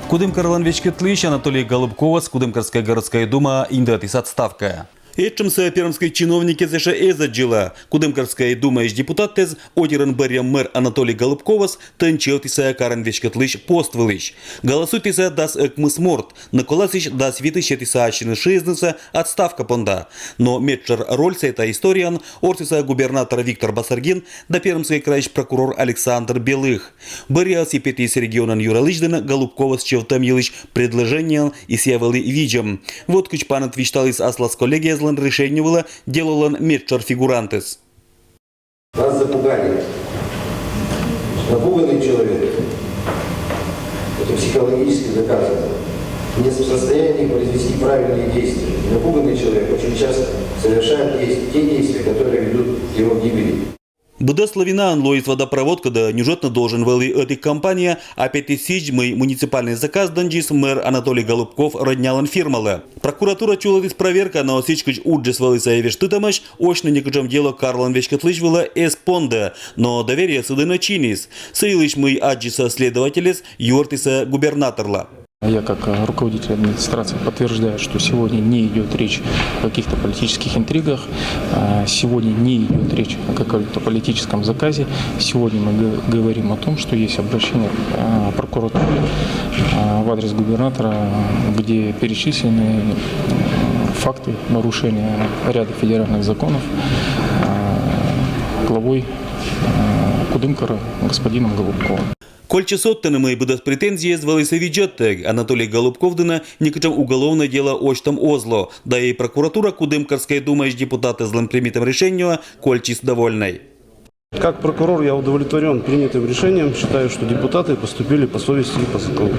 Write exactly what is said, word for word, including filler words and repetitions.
Кудымкарлӧн веськӧдлысь Анатолий Голубковӧс Кудымкарскӧй городскӧй дума индӧтіс отставкаӧ. Этшымсӧ пермскӧй чиновникъяс эз аддзывлы. Кудымкарскӧй думаысь депутатъяс отирын бӧръя мэр Анатолий Голубковӧс тӧнчӧвтісӧ карын веськӧдлысь пост вылысь. Голосуйтісӧ дас ӧкмыс морт, но коласысь дас витысь сетісӧ ассьыныс шыӧдзнысӧ отставка понда. Но медшӧр роль сійӧ историяын орсісӧ губернатор Виктор Басаргин да Пермскӧй крайысь прокурор Александр Белых. Бӧръяыс и петіс регионӧн юралысь дінӧ Голубковӧс чӧвтӧм йылысь предложениеӧн, и сійӧ вӧлі видзӧм. Вот кыдз паныд висьталіс аслас коллегияяслӧн решение вылӧ делолӧн медшӧр фигурантыс. Нас запугали. Напуганный человек, это психологически доказано, не в состоянии произвести правильные действия. Напуганный человек очень часто совершает действ- те действия, которые ведут к его гибели. Быдӧс лӧвинаӧн лоис водопроводкӧд нюжӧдны должен вӧлі ӧти компания, а петіс сідз, мый муниципальнӧй заказ донъяс мэр Анатолий Голубков роднялӧн фирмалы. Прокуратура чулӧдіс проверка, но сідзкӧ, кыдз уджыс вӧлі сійӧ вештытӧмӧсь, ӧшинь некутшӧм дело карлӧн веськӧдлысь вылӧ эз понды, но доверие сы дінӧ чиніс. Сы йылысь, мый аддзис следовательӧс, юӧртіс губернаторлы. Я как э, руководитель администрации подтверждаю, что сегодня не идет речь о каких-то политических интригах, а, сегодня не идет речь о каком-то политическом заказе. Сегодня мы г- говорим о том, что есть обращение а, прокуратуры а, в адрес губернатора, где перечислены э, факты нарушения ряда федеральных законов а, главой а, Кудымкара господином Голубковым. Кольччӧ содтыны, мый быдӧс претензияяс вӧліс видзӧдтӧг, Анатолий Голубков дінӧ некутшӧм уголовнӧй дело осьтӧм оз ло, да и прокуратура Кудымкарскӧй думаысь депутатъяслӧн примитӧм решениеӧн кольччис довольнӧй. Как прокурор я удовлетворен принятым решением, считаю, что депутаты поступили по совести и по закону.